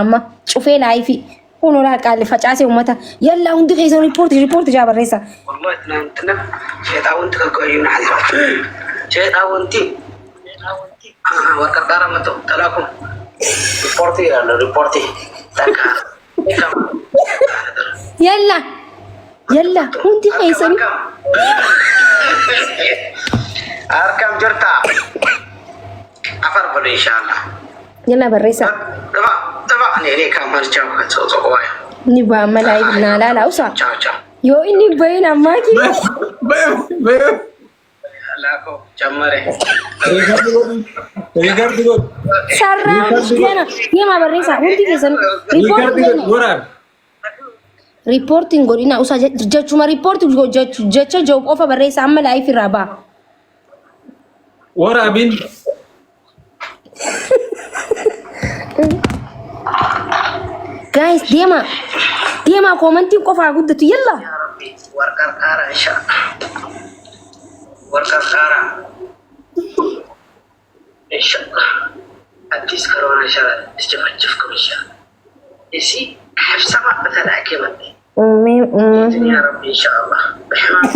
Amma cufee laayifii kun olaa qaalli facaasee uummata yallaa hundi keessan riippoortii riippoortii jaa barreessa. Wallahi ትናንትና ሸጣውንቲ ከቆዩ ሸጣውንቲ ወርቀርቃራ መቶ ተላኩ ሪፖርት ይላሉ። ሪፖርት Yalla yalla hundi keessan አርከም ጅርታ አፈር በሉ ኢንሻአላህ። Yalla barreessa. ጥፋ ጥፋ። እኔ ካማርቻው Ni ba'a amma laayifii naa laala usa. ቻው ቻው። Yoo inni hin bahin ammaa kiyya. ላኮ ጨመሬ Riikardi godhu. Sarraa deema deema barreessa hundi keessan Riikardi riippoortii godhu. Waraab. Riippoortiin godhina usa jechuma riippoortii jecha jiru qofa barreessa amma laayifii irraa ba'a. Waraabin. Guys deema deema koomantiin qofa haa guddatu yalla. ያ ረቢ ወርቀርቃራ ኢንሻአላህ ወርቀርቃራ ኢንሻአላህ አዲስ ከሮና ይሻላል። እስጨፈጭፍኩም ኢንሻአላህ እሲ ሕፍሰማ በተላከ መ ያ ረቢ ኢንሻአላህ በሕማም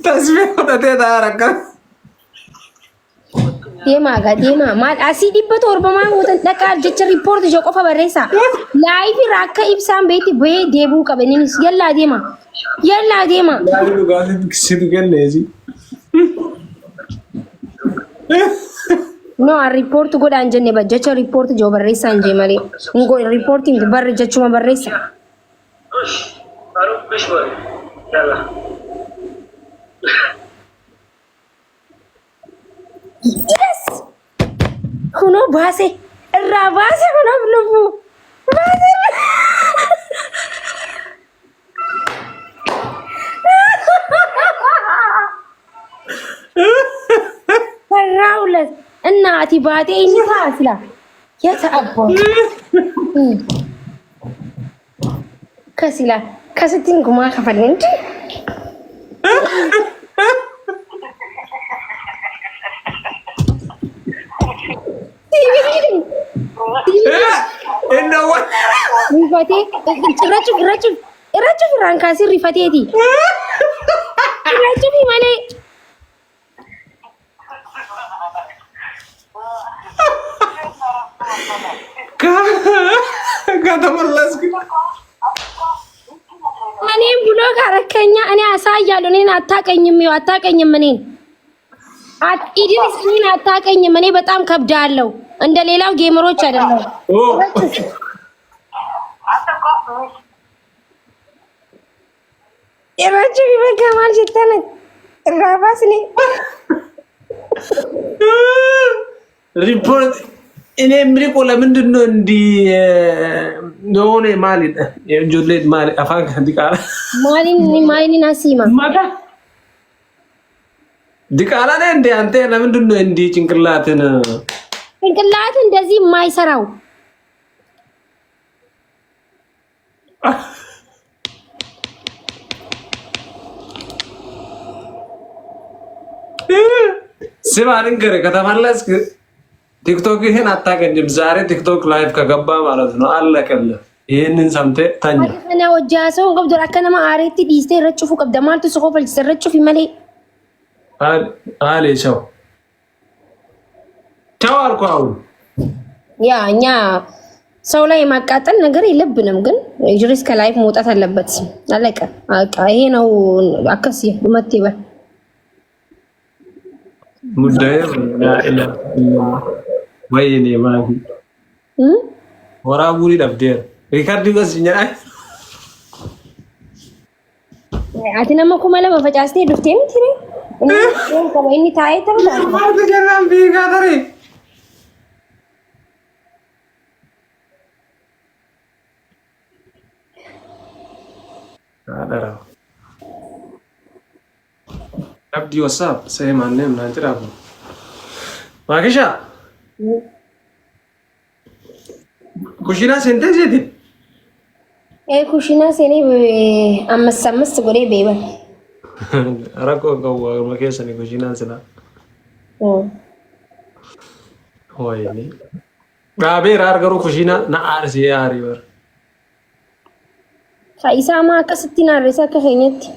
Tasbih fudhatee taa'aa rakka. Deemaa gaa deemaa maal asii 700 maal gootan dhaqaa jecha riippoortii jiru qofa barreessa. Laayifii irraa akka ibsaan beetti bahee deebi'uu qaba innis yallaa deema yallaa deema. Yaadni dhugaatii situ kenneesi. No riippoortii godhaan jenne ba jecha riippoortii jiru barreessaa hin jee malee. Hin godhe riippoortii miti barre jechuma barreessa. እሽ በሉ እሽ በሉ ያላ Yes! Kunoo baase irraa baase kunoo lubbuu baase. Irraa ulas እና ati baatee inni ta'a sila yata abbaa kasila kasittiin gumaa kafalle እንጂ Inni Rifatee irra cuf irra cuf irra cuf irraan kaasee rifateeti. Irra cufi malee. ከተመለስክ እኔም ብሎ ካረከኛ እኔ አሳያለሁ። እኔን አታቀኝም፣ ይኸው አታቀኝም። እኔን ኢድሪስ እኔን አታቀኝም። እኔ በጣም ከብዳለሁ። እንደ ሌላው ጌመሮች አይደለም። Irrachu ይበቃ maal jettan irraa baasne. ሪፖርት እኔ የምልህ ለምንድን ነው እንዲህ የሆነ maali ijoollee maali afaan kan diqaala Maaliin maaliin asiima ማታ ዲቃላ ነህ እንዴ አንተ? ለምንድን ነው እንዲህ ጭንቅላትን ጭንቅላት እንደዚህ የማይሰራው? ስማ ልንገርህ፣ ከተመለስክ ቲክቶክህን አታገኝም። ዛሬ ቲክቶክ ላይቭ ከገባ ማለት ነው አለቀልህ። ይህንን ሰምተህ ተኛ። Kana hojjaa hin qabdu akka nama aareetti dhiistee irra cufuu qabda. Maaltu si kofalchisa irra cufi malee. አሌ ቻው ቻው አልኩህ። አሁን ያ እኛ ሰው ላይ የማቃጠል ነገር የለብንም፣ ግን ኢድሪስ ከላይፍ መውጣት አለበት። አለቀ። በቃ ይሄ ነው። አከሲ መቴ በል ሙዳዬ ወይኔ ማሂ ወራቡሪ dhabdeera riikardii gosi jedhaa Ati nama 2000 facaastee dhuftee miti ree? Inni qaba inni taa'ee taphata. Maaltu jennaan fiigaa tarii? Abdii what's up? Say my name naan jedhaa. Maakisha kushiinaa seentee seetin? Ee kushiinaa seenee ammas ammas godhee beeban. Rakkoo qabu waanuma keessanii kushiinaan silaa. Wayini. Dhaabeera garuu kushiina na aarsee aarii bara. Isaa maa akkasitti naarrisa akka keenyatti.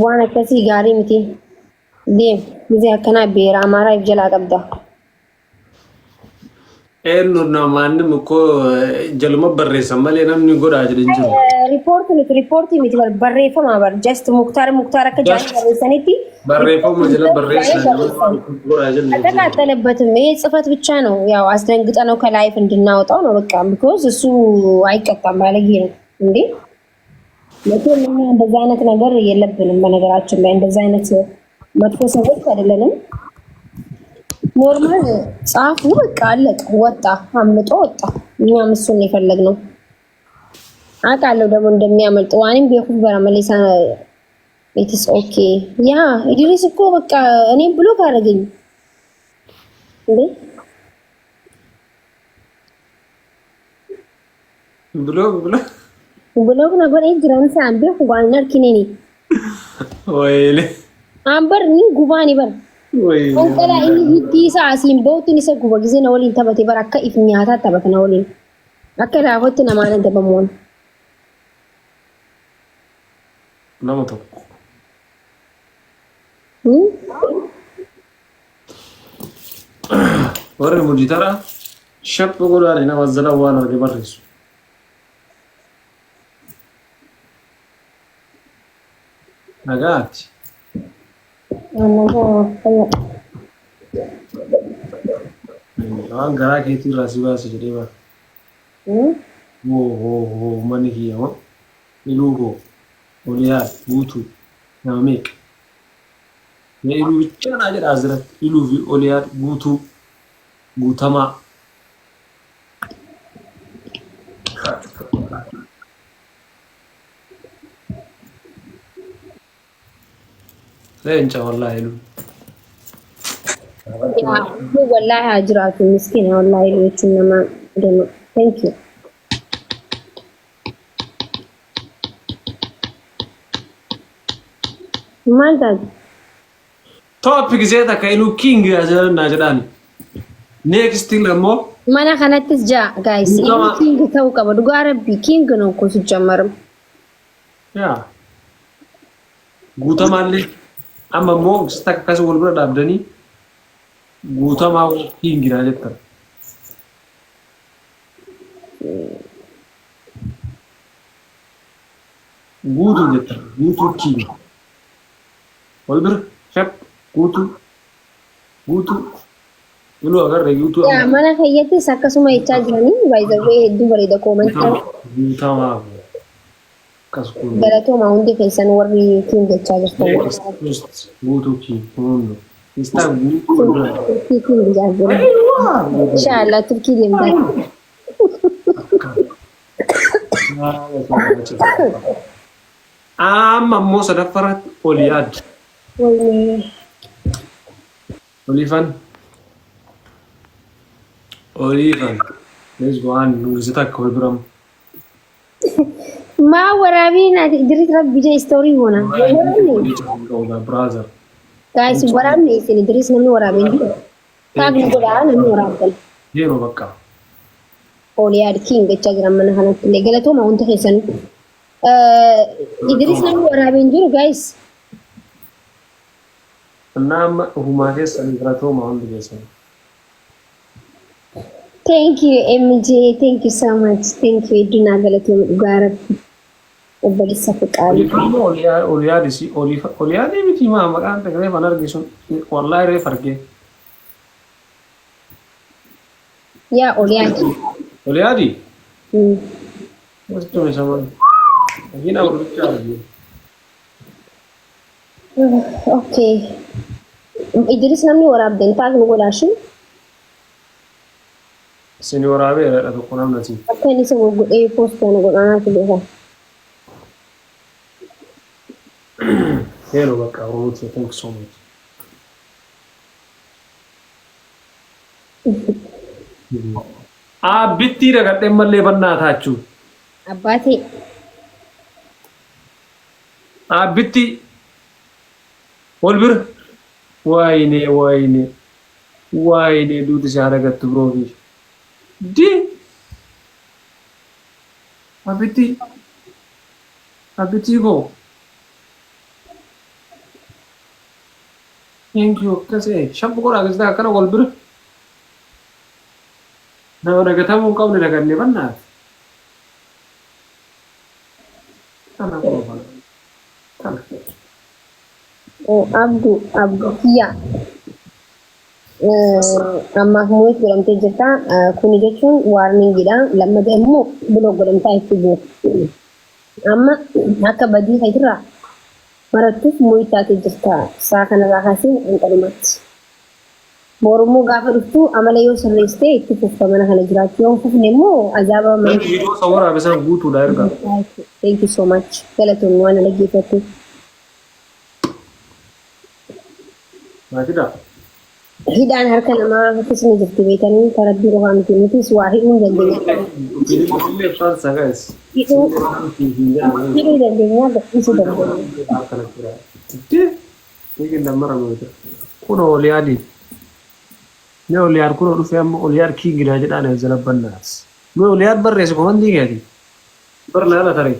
Waan akkasii gaarii miti. Deem gisee akkanaa beera Amaaraa if jalaa qabda. Eenyu ማንም እኮ jaluma barreessan malee namni godhaa jedhe hin jiru. Riippoortii miti, riippoortii miti, barreeffama bar just Muktaar Muktaar akka jaanii barreessanitti Barreeffama jala barreessan godhaa jedhe hin jiru. አልተቃጠለበትም። ይሄ ጽፈት ብቻ ነው፣ ያው አስደንግጠ ነው ከ live እንድናወጣው ነው በቃ። Because እሱ አይቀጣም፣ ባለጌ ነው እንዴ። መቼም እኛ እንደዛ አይነት ነገር የለብንም። በነገራችን ላይ እንደዛ አይነት መጥፎ ሰዎች አይደለንም። Normal ጻፉ፣ በቃ አለቀ። ወጣ፣ አምልጦ ወጣ። እኛም እሱን የፈለግነው አውቃለሁ ደግሞ እንደሚያመልጥ። Waanin beekuuf bara መሌሳ it's okay። Yeah, ኢድሪስ እኮ በቃ እኔም block አደረገኝ እንዴ። Block block Block na godhee jiran isaan beeku waan hin argineni. Wayile. Ambar ni gubaani bar. Wayile. Konkolaa inni hiddii isaa asiin bahutti isa guba gisee na waliin taphate bar, akka if nyaataa taphata na waliin. Akka laafotti namaan adabamuun. Nama tokko. Warri mujitara shappi godhaan nama zala waan arge barreessu. Nagaati. Waan garaa keetii irraa si baase jedhee bara. Hoo hoo hoo, manni kiyya moo iluu koo Oliyaa guutuu nama meeqa? Mee iluu bichaa naa jedha asirratti, iluu fi Oliyaa guutuu guutamaa. Leenca wallaahi iluu. Wallaahi haa jiraatu, miskiina wallaahi jechuun nama deema. Thank you. Maal taate? Top gisee takka iluu king naa jedhaan. Next immoo Mana kanattis jaa guys. Guutamaa. Iluu king ta'uu qaba. Dhugaa rabbii king ነው እኮ ሲጀመርም። Yaa guutamaallee amma immoo takka akkas wal bira dhaabdanii guutamaa king naa jettan. Guutuu jettan, guutuu king. Wal bira shap guutuu guutuu iluu agarre guutuu Yaa amma mana keeyyattis akkasuma jechaa jiranii, by the way, hedduu bareeda comment. Guutamaa akkas kun. Galatooma hundi keessan warri king jechaa jirtan. Next guutuu king hundo. Istaa guutuu wal bira. Turkii king jechaa jiru. Inshallah Turkii deemtaa. Amma immoo sadaffaratti ol yaad. Wayne. Olifan. Olifan. Let's go on. Nuti takka wal biramu. Maa waraabiin ati Idris rabbi jee story goona. Waraabni. Brother. Guys, waraabni isin Idris namni waraabeen jiru. Tag nu godhaa namni waraabdan. Yeroo bakka. Oliyaad king jechaa jiran mana kanatti illee, galatooma hundi keessan. Idris namni waraabeen jiru, guys. Nama ofumaa keessan galatooma hundi keessan. Thank you, MJ. Thank you so much. Thank you. Hedduu naa galatooma dhugaa rabbi. Obboleessa fiqaalu. Olifan Oliyaadisi Oliyaadii miti maa maqaan reef an arge sun, wallaahi reef argee. Yaa Oliyaad. Oliyaadii? Wastume sama. Laakiin afur bichaa argee. Okay. Idris namni waraabdan tag nu godhaashin. Isin waraabeera tokko namni asii. Akka inni isa godhee post nu godhanaatu beeka. Hello bakka Oromoo, thank you so much. Aabbittii dhagadheen mallee bannaa taachuu. Abbaatee. Aabbitti wal bira. Waayine waayine waayine duuti si haadha gattu biroo fi. Di Abbitti abbittii koo. Thank you akkasii shabbu godhaa akkasii akkana wal bira. Nama dagatamuu hin qabne daganne bannaati. Kana qofa. Kana. Abdu Abdu kiyya ammaaf mute godhamtee jirta. Kuni jechuun warningiidha. Lammata immoo block godhamtaa jechuudha. Amma akka badii keetirraa barattuuf mute taatee jirta. Saa kanarraa kaasee hanqalumatti. Borummoo gaafa dhuftu amala yoo sirreessite itti fufta mana kana jiraachuu yoo hin fufne immoo azaaba mana. Viidiyoo isa waraabe sana guutuudha erga. Thank you so much. Galatoomii waan na dhaggeeffatteef. Maatidha. Hidhaan harka namaa harkis ni jirti beekanii ta rabbii qofaa miti nutis waa hidhuu hin dandeenya. Illee faansa guys. Hidhuu hidhuu dandeenya gadhiisuu dandeenya. Kun Oliyaadi. Mee Oliyaad kunoo dhufee amma Oliyaad kiingidhaa jedhaan jalabbannaas. Mee Oliyaad barreesse komantii keeti. Bar laala taree.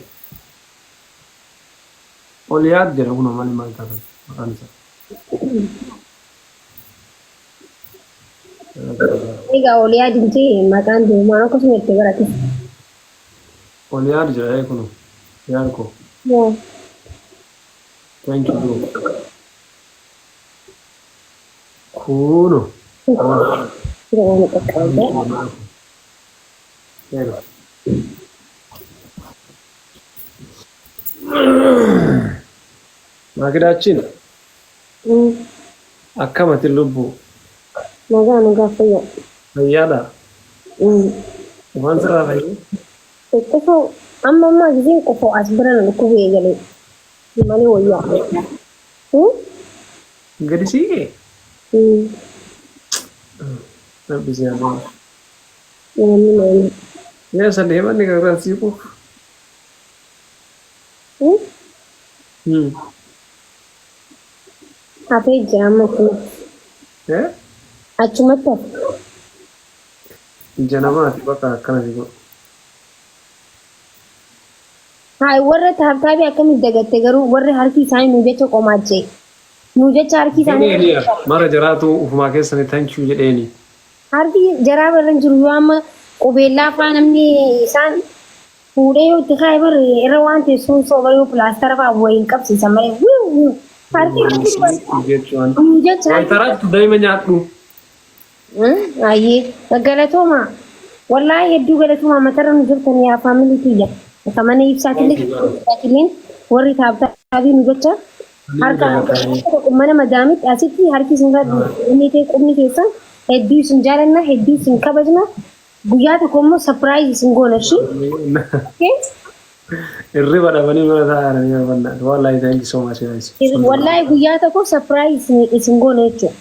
Oliyaad jedha kunoo malee maal taatan maqaan isaa. Egaa Oliyaad hin maqaan durumaan akkasuma itti barate. Oliyaad jedha ee kunoo. Oliyaad koo. Moo Thank you bro. Kuno. Jira waan qaqqabda. Eega. Maakidaachin akkamati lubbuu Nagaa nagaa fayyaa. Fayyaadha. Waan sirraa fayyee. Xiqqisoo amma ammaa giseen qofoo as bira na dhukkubu eegalee malee wayyaa. Gadi siiqee. Rabbi si haa godhu. Amiin amiin. Yaa sadii manni garaan siiqu. Hafee jira amma achumatti. Eh? Achumatti hafe. Ija namaati bakka akkana si godhu. Hayi warra taabtaabii akkamitti dagatte garuu warri harki isaanii nu jecha qomaachee. Nu jecha harki isaanii Jedheeni mara jaraatu ufumaa keessanii thank you jedheeni. Harki jaraa barra hin jiru yoo amma qubeellaa faa namni isaan fuudhee yoo itti kaa'e barri irra waan teessuun sooba yoo pilaastara faa wayiin qabsiisan malee wiu wiu harki irra jiru Jechuun. nu jecha harki Wanta daa'ima nyaadhu. Ayyee galatooma wallaahi hedduu galatooma matarra nu jirtan yaa faamilii kiyya akka mana ibsaatillee warri taabtaabii nu jecha harka mana madaamitti asitti harki isin inni ta'e qubni keessan hedduu isin jaalanna hedduu isin kabajna guyyaa tokko immoo surprise isin goona shi. Hirriba dhabanii mana taa'anii bannaan. Wallahi thank you so much guys. Wallaahi guyyaa tokko surprise isin goona jechuudha.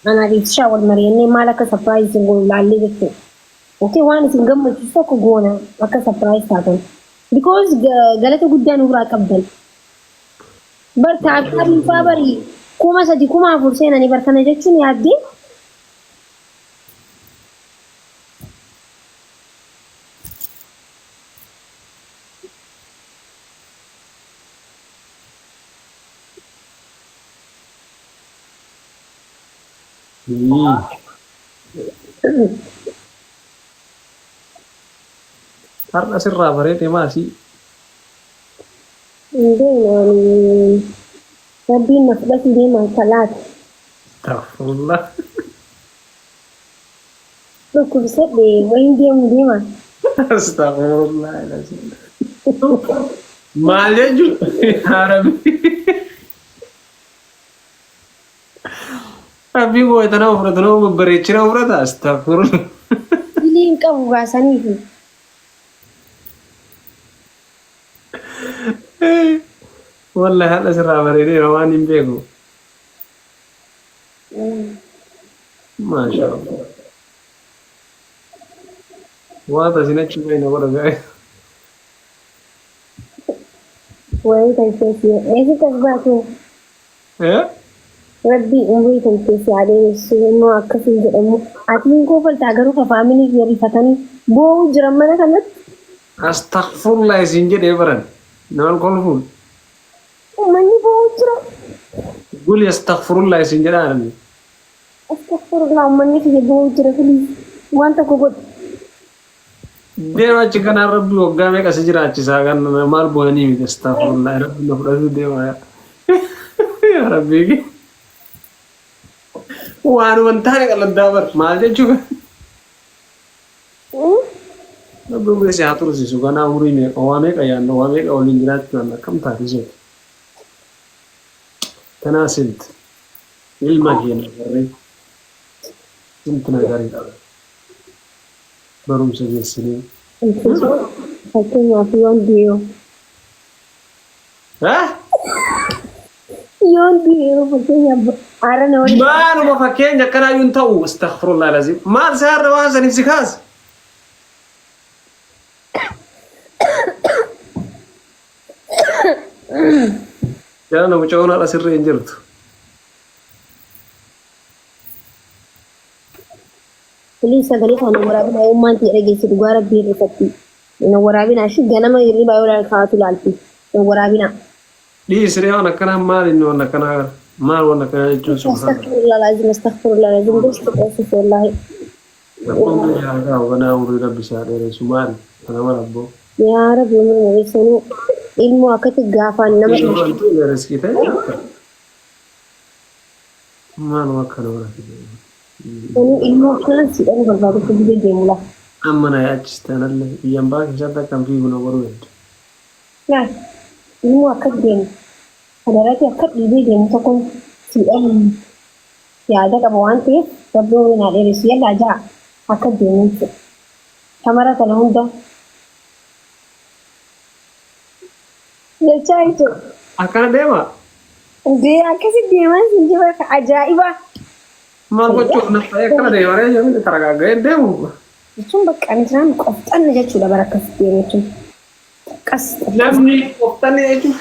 Anaa fi Ibsishaa wal mari'annee maal akka surprise isin goonu laallee jechuudha. Okay, waan isin gammachiisu tokko goona akka surprise taatan. Because galata guddaa nu biraa qabdan. Bar taabtaabiin faa bari 3000 4000 seenanii bar kana jechuun yaaddee. Har'a sirraa bareede maasii. Hin beeknu ani rabbiin na fudhatu deema kalaata. Astaghfirullah. Dhukkubsadhe wayin deemu deema. Astaghfirullah. Maal jechuun? Yaa Rabbi. Rabbiin koo itti nama fudhatu nama babbareechee nama fudhata astaghfirullah. Dilii hin qabu baasaniifi. Wallahi hadha sirraa bareedeera waan hin beeku. Maasha Allah. Waan tasin achi bahe na godha gaa'e. Wayii kan keessa eessatti as baate? Eh? Rabbii umrii kan keessa haa dheeressu immoo akkasiin jedhamu. Ati hin koofaltaa garuu ka faamilii kee rifatanii boo'uu jiran mana kanatti. Astaghfirullah isin jedhee baran. Naman kolfuun. Uummanni boo'uu jira. Guli astaghfirullah isin jedhaa namni. Astaghfirullah, uummanni kiyya boo'uu jira, please. Waan tokko godhi. Deema achi kanaan, rabbi waggaa meeqa si jiraachisaa, kan maal bu'anii miti. Astaghfirullah, rabbi na fudhatu deema yaa rabbii. Waanuma hin taane qalladdaa bar maal jechuu? Rabbi umrii si haa tursiisu. Ganaa umurii meeqa, waa meeqa yaadna, waa meeqa waliin jiraachuu yaadna. Akkam taate seeti tanaa sint ilma keenya barree sint nagarii qaba barumsa geessinee. Fakkeenyaaf yoon du'e Eh? Yoon du'e, fakkeenyaaf haara na waliin. Maaluma fakkeenya akkanaayyuu hin ta'u. Astaghfirullah lazim. Maal si har'a waan saniif si kaas? Jala na mucayoon haadha sirrii hin jirtu. Please, sagalee kana waraabina, ummaan ta'e dhageessi, dhugaa rabbii hirrifatti. Na waraabina, ashi ganama hirribaa yoo laal kaa'atu laalti. Na waraabina. Dhiisiree, waan akkanaa maal inni, waan akkanaa maal, waan akkanaa jechuun subhaanallah. Astaghfirullah lazim, astaghfirullah lazim, gosti qoosif wallahi. Rabbiin biyya haa kaa'u, ganaa umurii rabbi isaa dheeressu, maal kana mara abboo. Yaa rabbi, umurii dheeressanuu ilmoo akkatti gaafaan nama. Wanti riskii ta'e maaluma akkana mara fide. Sanuu ilmoo akkanaan si dhabuu barbaadu akka biyya deemu laa. Amma na yaachistan allee biyyan baa keessatti akkam fiigu na godhuu heddu. Laal, ilmoo akka deemu kadarati akka dhiibee deemu tokkoon si dhabu yaada qaba waan ta'eef, rabbi umurii naa dheeressu, yallaa ja'a akka deemu jechuudha. Shamara kana hunda jechaa jechuudha. Akkana deema. Indee akkasi deemaa sin jira, ajaa'iba. Maal gochuuf na ta'e akkana deema ree, jedhu taragaaga'ee deemu. Jechuun bakka ani jiraan qofxanna jechuudha bara akkas deemu jechuun. Qas. Namni qofxanni jechuun.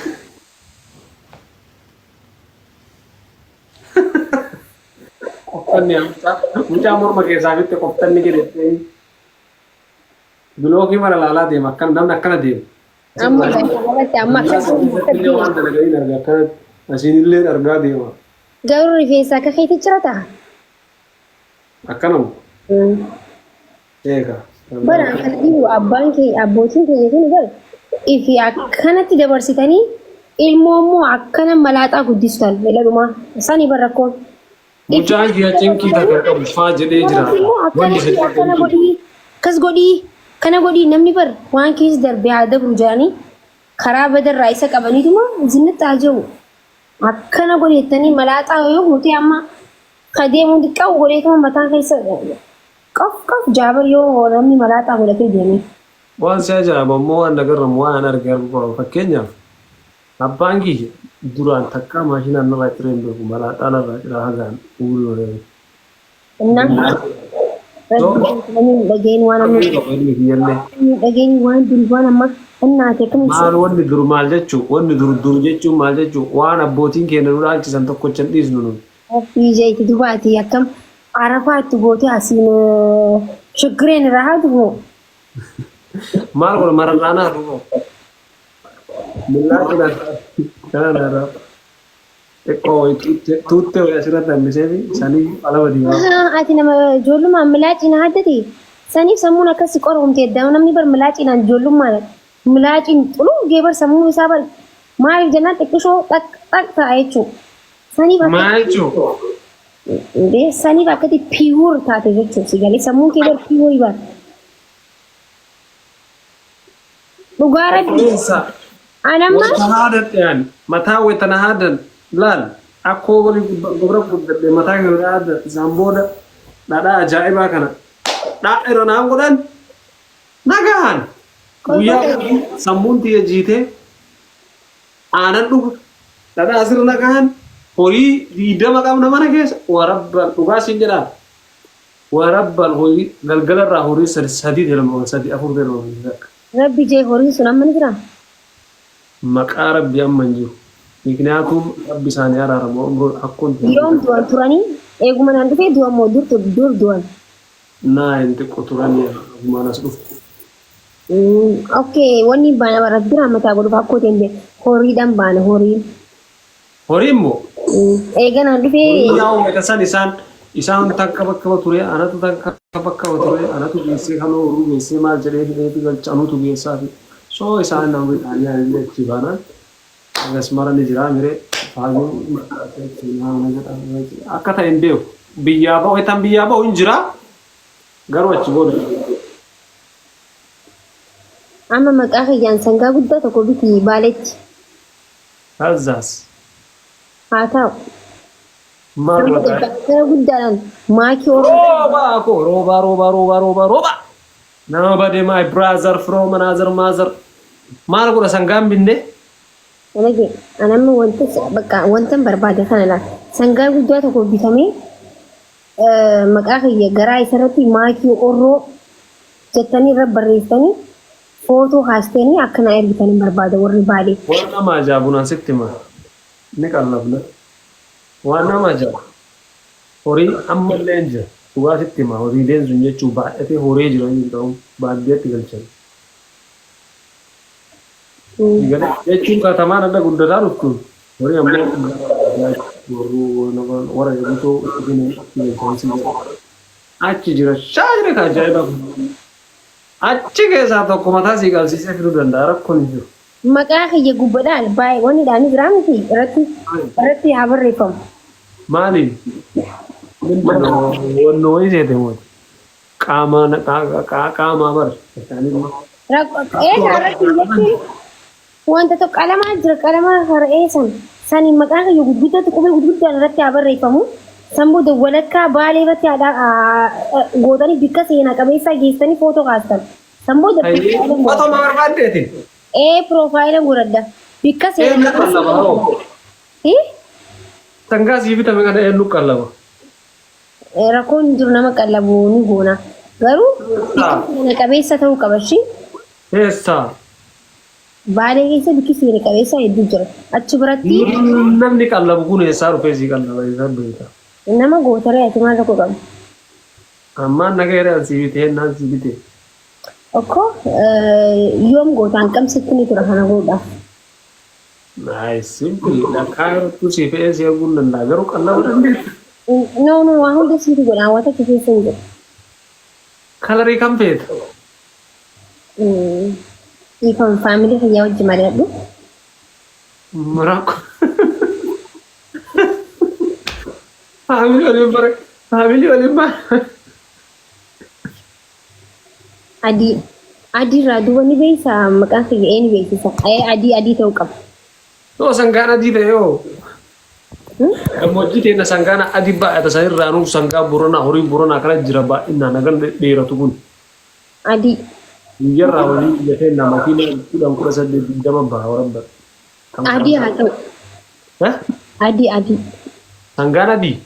Qofxanni mucaa morma keessaa fitte qofxanni jedhee bilookii mara laalaa deema, akkana namni akkana deema. Amma irratti amma akkas Illee waan dalaganii argaa, akkanatti asiin illee argaa deema. Garuu rifeensa akka keetti cirata. Akkanuma. Eega. Bara kana dhibu abbaan kee, abbootiin keenya kun bar ifi akkanatti dabarsitanii ilmoo immoo akkana malaaxaa guddistan jedhadhuma sani bar rakkoon. Mucaan kiyya cinqii takka qabu faa jedhee jira. Immoo Wanni akkanatti akkana godhii, akkas godhii, kana godhii, namni bar waan keessa darbe haa dabru jedhanii karaa badarraa isa qabaniituma zinnitti haa jiru. Akkana godhi jettanii malaaxaa yoo gootee amma ka deemu xiqqaa godheetuma mataan keessa qof qof jaabar yoo namni malaaxaa godhatee deeme. Waan si ajaa'ibu ammoo waan nagarramu, waan an arge arguu qaba. Fakkeenyaaf abbaan kiyya duraan takkaa maashinaan narraa ciree hin beeku, malaaxaa narraa ciraa hagaan umurii horeeru. Innaa namni hin dhageenye waan amma Ilmi kiyyallee. hin dhageenye waan dur waan amma innaati akkamitti. Maal wanni dur maal jechuu, wanni dur dur jechuun maal jechuu, waan abbootiin keenya nu dhaalchisan tokkocha hin dhiisnu nun. Rabbii jeeti dubaati akkam arafaatti gootee asiin shiggireen irraa haa dubu. Maal godha mararraanaa duuba. Millaa cinaa kana narraa. Xiqqoo wayii tuuttee wayii asirratti hambisee fi sanii alama diimaa. Ahaa, ati nama ijoollummaan milaaciin haddate saniif sammuun akkasi qoromte edda. Namni bar milaaciinaan ijoollummaan milaaciin xuluu gee bar sammuu isaa bar maaliif jennaan xiqqishoo xaq xaq ta'a jechuudha. Saniif akka Maal jechuu? Indee saniif akkati pure taate jechuudha, si galee sammuun kee bar pure bar. Dhugaa rabbi. Qilleensa. Anamma Wayita haadadhe ani mataa wayita na haadan laal, akkoo walii gobra guddadhe, mataa kana na haadan, isaan booda dhadhaa ajaa'ibaa kana dhaa irra naan godhan, nagahan guyyaa sammuun tiyya jiitee aanan dhuga, dhadhaa sirna kahan, horii 20 qabna mana keessa, warabban dhugaa siin jedhaa, warabban horii galgalarraa horii sadi sadi delma, sadi afur delma takka. Rabbi jee, horiin sun amma ni jiraa? Maqaa Rabbi amma hin jiru. Mikniyaatum Rabbi isaanii araaramu umruun akkoon Yoom du'an turanii? Eeguma naan dhufee du'an moo dur dur du'an? Naa hin xiqqo turanii agumaan as dhufu. Okay, wanni baana Rabbi rahmataa godhuuf akkoo ta'e hin horiidhaan baana horiin. Horii immoo Eega naan dhufee horii yaa wayita san isaan isaan takka bakka ture, anatu takka bakka ture, anatu geessee kanoo horuu geessee maal jedhee hidheetu galcha, anutu geessaa fi soo isaan namni isaanii anillee achi baanaan hagas mara ni jiraa miree faayoo akka ta'e hin beeku. Biyyaa ba'u itan biyyaa ba'u hin jiraa, garuu achi booda Amma maqaa kiyyaan sangaa guddaa tokko biti Baaletti. Kazaas. Haa ta'u. Maal Nama godhaa? Bakkara guddaadhaan maakii Oromoo. Roobaa koo, roobaa, roobaa, roobaa, roobaa, roobaa. Nama bade, my brother from another mother. Maal godha sangaan binne? Dhalage anamma wanta bakka wanta barbaade kana laal. Sangaa guddaa tokko bitamee maqaa kiyya garaa isarratti maakii Orroo jettanii irra barreessitanii footoo kaastanii akka naa ergitan hin barbaada warri Baalee. Waan nama ajaa'ibu naan sitti hima. Ni qallabna. Waan nama ajaa'ibu. Horii ammallee hin jira. Dhugaa sitti hima. Horiileen sun jechuu baay'atee horee jira inni ta'u baadiyyaatti galchan. Jechuun katamaan adda guddataa dhuftu horii ammoo warra eegutoo itti galchan si jedha. Achi jira shaa jira ka ajaa'ibaa kun. Achi keessaa tokko mataa sii qabsiisee fiduu danda'a, rakkoon hin jiru. Maqaa kiyya gubbadhaan baay'ee wanni dhaanii jiraa miti irratti haa barreeffamu. Maaliin? Wannoo wayii seete mooti. Qaamaa qaamaa bar. Eegaa irratti jechuun wanta tokko qalamaa jira, qalamaa har'ee san saniin maqaa kiyya gurguddatti qubee gurguddaan irratti haa barreeffamu. San booda walakkaa Baalee irratti haa gootanii bikka seenaa qabeessaa geessanii footoo kaastan. San booda Otoma barbaaddeeti. Ee, piroofaayila godhadha. Bikka seenaa Eenyu qallaba hoo? Eh? Sangaa sii bitame kana eenyu qallaba? Rakkoon hin jiru, nama qallabu ni goona. Garuu bikka seena qabeessa ta'uu qaba ishii. Eessa? Baalee keessa bikki seena qabeessa hedduu jira. Achi biratti Namni qallabu kun eessaa dhufee sii qallaba? Eessaan beekta? Nama gootaree, ati maal rakkoo qabda? Ammaan naga yeroo sii bitee naan sii bitee. Okkoo yoom gootaan qabsitti ni tura kana godhuudhaaf. Nice, simple. Dhakkaa irrattuu sii fe'ee si erguu hin danda'a, garuu qallabuu dandeetta. No, no, waa hunda siitu godha, waan takka keessa hin jiru. Colorii kam feeta? Dhiifama, family kiyyaa wajji mari'adhu. Rakkoo. Family waliin bara, family waliin bara. Adii. Adii irraa duuba ni beeksisa, maqaan kiyya ee ni beeksisa. Ee, adii adii ta'uu qaba. Yoo sangaan adii ta'e yoo gammoojjii teenya sangaan adii baay'ata, sanirraa nuuf sangaa Boranaa, horii Boranaa kana jira baay'inaan hagan dheeratu kun. Adii. Guyyarraa hojii biyya keenya makiina 10, 18, 20 baha warabba. Adii haa ta'u. Adii adii. Sangaan adii.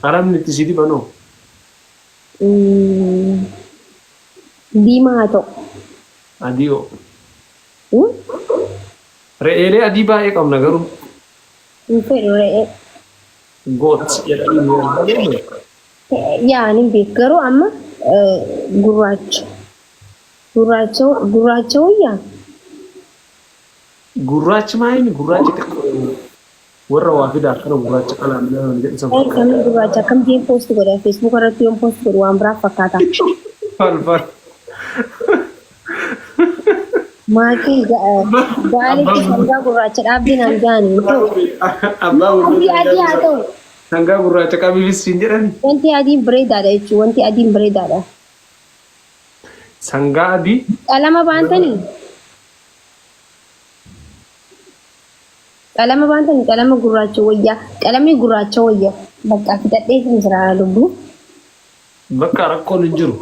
Qalamni itti si dibanoo. Diimaa haa ta'u. Adii hoo. Re'eelee adii baay'ee qabna garuu. Hin fedhu re'ee. Goat jedhanii. Yaa, ni beeku, garuu amma gurraacha. Gurraacha gurraacha wayyaa? Gurraachi maa inni gurraachi xiqqoo warra waa fida akkana gurraacha qalaan jedhan jedhu san fakkaata. Kamii gurraacha akkam jeen post godha? Facebook irratti yoon post godhu waan biraa fakkaata. Falfal. Maatii Baaletti sangaa gurraacha dhaabbii naan jaani hin ta'u. Abbaa Adii adii haa ta'u. Sangaa gurraacha qabiifis siin jedhani. Wanti adiin bareedaadha jechuudha. Wanti adiin bareedaadha. Sangaa adii. Qalama baantanii? Qalama baantanii, qalama gurraacha wayyaa. Qalamni gurraacha wayya. Bakka fixadhee hin jira lubbuu. Bakka rakkoon hin jiru.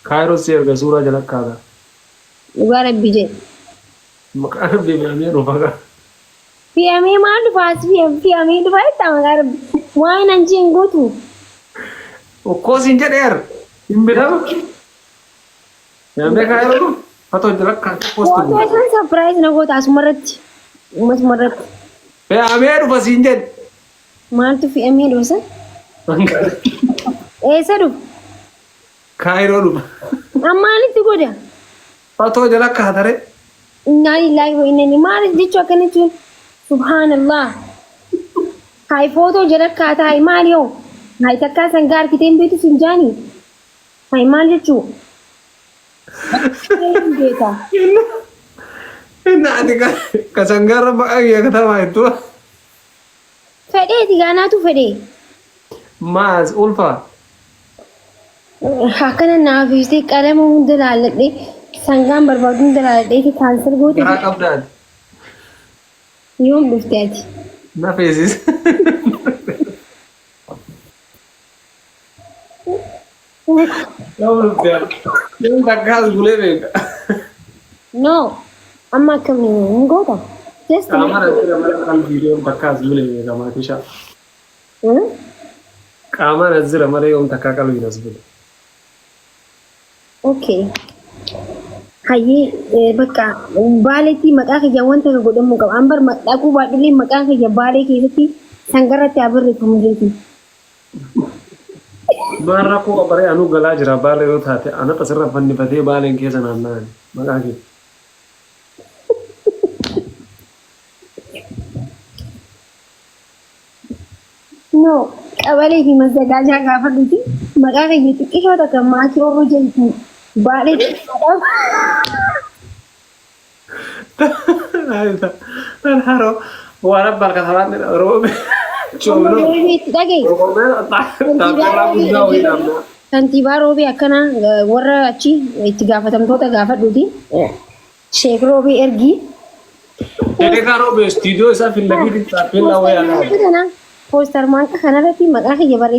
Kaayiroo si erga, suuraa jala kaata. Dhugaa Rabbi jedhe. Maqaan Rabbi fe'amee dhufa kaa. Fe'amee maal dhufaas, fe'amee dhufaa jettaa maqaa Rabbi. Waan an jeen gootu. Okkoo siin jedheer. Hin bitama. Fe'amee kaayiroo dhufa. Fatoo jala kaatee post Footoo godhe. san surprise na goota asumarratti. Asumarratti. Fe'amee dhufa siin jedhe. Maaltu fe'amee dhufa san? Eessa dhufa? Kaayiroo dhufa. Maalitti godha? Fatoo jala kaatare. Innaa lillaahi wa inna ilaihi maaliif jechuu akkana jechuun? Subhaanallah. Hayi footoo jala kaataa hayi maali hoo? Hayi takkaa sangaa harkitee hin beektu sin jaanii? Hayi maal jechuu? Hin beeka. Inna ati ka sangaarra maqaa kiyya katamaa jettu. Fedheeti gaanaatu fedhee. Maas ulfa. Akkana naaf ibsitee qalama hunda laalladhee sangaan barbaadu hunda laalladhee cancel goote. Garaa qabdaati. Yoom dhufte ati? Na feesis. Yoom dhufte ati? Yoom takkaas bulee beeka. No. Amma akkamii hin goota? Just Qaama irratti mana qalbii yoom takkaas bulee beeka maatishaa. Qaamaan as jira malee yoom takkaa qalbiin as bule. Okay. Hayyee, bakka Baaleetti maqaa kiyya wanta ka godhamuu qaba. An bar dhaquu baadhullee maqaan kiyya Baalee keessatti sangarratti haa barreeffamu jeeti. Maal rakkoo qabaree anuu galaa jira Baalee yoo taate anata sirra fannifatee Baaleen keessa naanna'an maqaa kee. No, qabalee fi mazzagaajaa gaafadhuuti maqaa kiyya xiqqishoo takka maatii orru jedhu Baalee xiqqoodhaaf. Haroo waan abbaan katabaan roobe. Amma Roobee itti dhagaye. Taappellaa guddaa wayii dhaabna. Kantiibaa Roobee akkana warra achi itti gaafatamtoota gaafadhuuti. Sheek Roobee ergii. Sheekaa Roobee istiidiyoo isaa fi lafiitti taappellaa wayii Poostar alaabaa. kanarratti maqaa kiyya barreeffama.